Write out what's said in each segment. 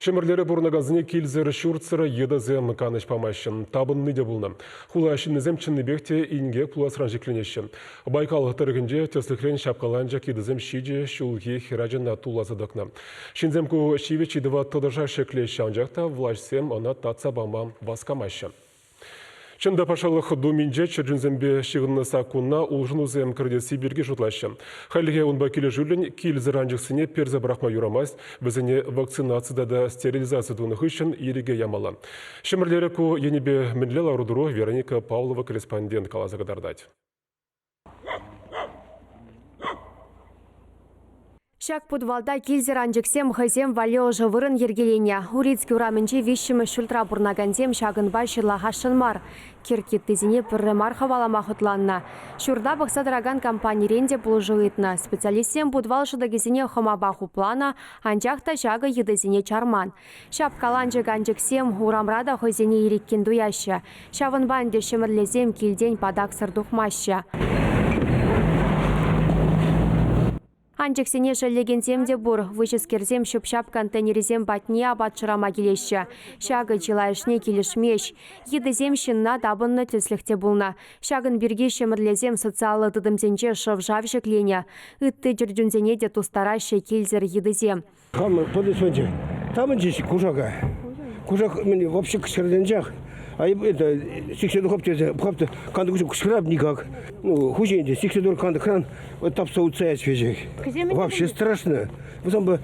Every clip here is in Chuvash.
Ҫӗмӗрлере пурӑнакансене килсӗр-ҫуртсӑр йытӑсем канӑҫ памаҫҫӗ. Тапӑнни те пулнӑ. Хула ҫыннисем чӑннипех те инкек пуласран шикленеҫҫӗ. Байкал тӑрӑхӗнче, тӗслӗхрен, ҫапкаланчӑк йытӑсем ҫичӗ ҫулхи хӗрачана тулласа тӑкнӑ. Ҫынсем ку ҫивӗч ыйтӑва тӑтӑшах ҫӗклеҫҫӗ, анчах та влаҫсем ӑна татса пама васкамаҫҫӗ. Чӑн та, Патшалӑх Думинче чӗрчунсемпе ҫыхӑннӑ саккуна улшӑнусем кӗртесси пирки шутлаҫҫӗ. Хальлӗхе унпа килӗшӳллӗн килсӗр анчӑксене персе пӑрахма юрамасть, вӗсене вакцинаци тата стерилизаци тунӑ хыҫҫӑн ирӗке ямалла. Ҫӗмӗрлере ку енӗпе мӗнле лару-тӑру Вероника Павлова корреспондент каласа кӑтартать. Ҫак путвалта килсӗр анчӑксем хӑйсем валли ӑшӑ вырӑн йӗркеленӗ. Урицки урамӗнчи виҫҫӗмӗш ҫуртра пурӑнакансем ҫакӑнпа ҫырлахасшӑн мар. Кӗрт йыттисене пӗрре мар хӑвалама хӑтланнӑ. Ҫурта пӑхса тӑракан компанирен те пулӑшу ыйтнӑ. Специалистсем путвал шӑтӑкӗсене хӑмапа хупланӑ, анчах та ҫакӑ йытӑсене чарман. Ҫапкаланчӑк анчӑксем урамра та хӑйсене ирӗккӗн туяҫҫӗ. Ҫавӑнпа ӗнтӗ ҫӗмӗрлесем килтен патаксӑр тухмаҫҫӗ. Анчӑксене шеллекенсем те пур. Выҫӑскерсем ҫӳп-ҫап контейнерӗсем патне апат шырама килеҫҫӗ. Ҫакӑ чылайӑшне килӗшмест. Йытӑсем ҫынна тапӑннӑ тӗслӗх те пулнӑ. Ҫакӑн пирки ҫӗмӗрлесем социаллӑ тытӑмсенче шӑв-шав ҫӗкленӗ. Ытти чӗрчунсене те тустараҫҫӗ килсӗр йытӑсем. Хам подъезд Тамӑнчӗҫ кушака. Кушак мӗн вообще кӑшкӑртанчах. А это сиксе тухап тесе пӑхап та кантӑк уҫӑп кӑшкӑрап никак. Ну, хуҫи ӗнтӗ сиксе тур кантӑкран тапса утса ячӗ веҫех. Вообще страшно. Вӗсем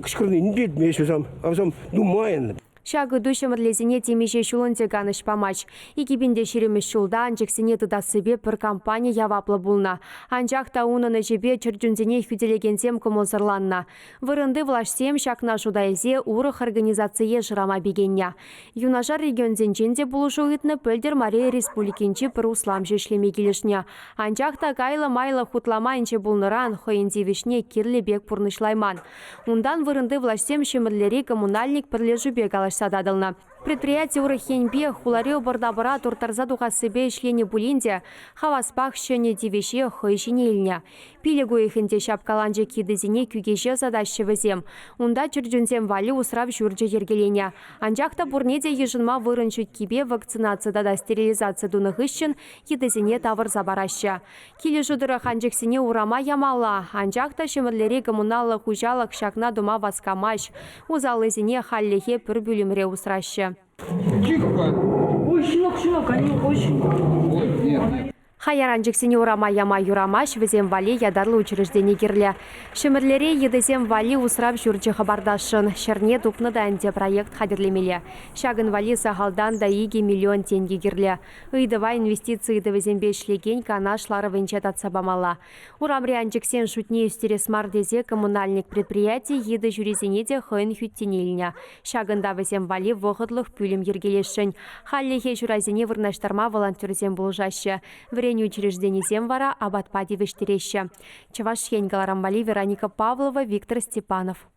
кӑшкӑрни не илтмест вӗсем, а вӗсем нумайӑн. Ҫак ыйту ҫӗмӗрлесене темиҫе ҫул ӗнтӗ канӑҫ памасть. 2020 ҫулта анчӑксене тытассипе пӗр компани яваплӑ пулнӑ. Анчах та унӑн ӗҫӗпе чӗрчунсене хӳтӗлекенсем кӑмӑлсӑрланнӑ. Вырӑнти влаҫсем ҫакна шута илсе урӑх организацие шырама пикеннӗ. Юнашар регионсенчен те пулӑшу ыйтнӑ пӗлтӗр Мари Республикинчи пӗр усламҫӑ ӗҫлеме килӗшнӗ. Анчах та кайлӑ-майлӑ хутлама инҫе пулнӑран хӑйӗн тивӗҫне кирлӗ пек пурнӑҫлайман. Унтан вырӑнти влаҫсем Ҫӗмӗрлери коммунальник пӗрлешӳпе калаҫса татӑлнӑ. Предприяти урӑх енпе хулари ӑпӑр-тапӑра турттарса тухассипе ӗҫленӗ пулин те хаваспах ҫӗнӗ тивӗҫе хӑй ҫине илнӗ. Пилӗк уйӑх ӗнтӗ ҫапкаланчӑк йытӑсене Кӳкеҫе ӑсатаҫҫӗ вӗсем. Унта чӗрчунсем валли усрав ҫурчӗ йӗркеленӗ. Анчах та пурне те йышӑнма вырӑн ҫуккипе вакцинаци тата стерилизаци тунӑ хыҫҫӑн йытӑсене тавӑрса параҫҫӗ. Килӗшӳ тӑрӑх анчӑксене урама ямалла, анчах та Ҫӗмӗрлери коммуналлӑ хуҫалӑх ҫакна тума васкамасть. Усаллисене хальлӗхе пӗр пӳлӗмре усраҫҫӗ. Тихо. Ой, щенок, щенок, они очень... Ой, нет. Хаяр анчӑксене урама яма юрамасть, вӗсем валли ятарлӑ учреждени кирлӗ. Ҫӗмӗрлере йытӑсем валли усрав ҫурчӗ хӑпартасшӑн. Ҫӗрне тупнӑ та ӗнтӗ проект хатӗрлемелле. Ҫакӑн валли сахалтан та 2 миллион тенкӗ кирлӗ. Ыйтӑва инвестици ыйтӑвӗсемпе ӗҫлекен канаш ларӑвӗнче татса памалла. Урамри анчӑксен шутне ӳстерес мар тесе коммунальник предприяти йытӑ ҫурисене те хӑйӗн хӳттине илнӗ. Ҫакӑнта вӗсем валли вӑхӑтлӑх пӳлӗм йӗркелесшӗн. Хальлӗхе ҫурасене вырнаҫтарма волонтерсем пулӑшаҫҫӗ. Вӗренӳ учрежденисем вара апатпа тивӗҫтереҫҫӗ. Чӑваш Ен кӑларӑм валли Вероника Павлова, Виктор Степанов.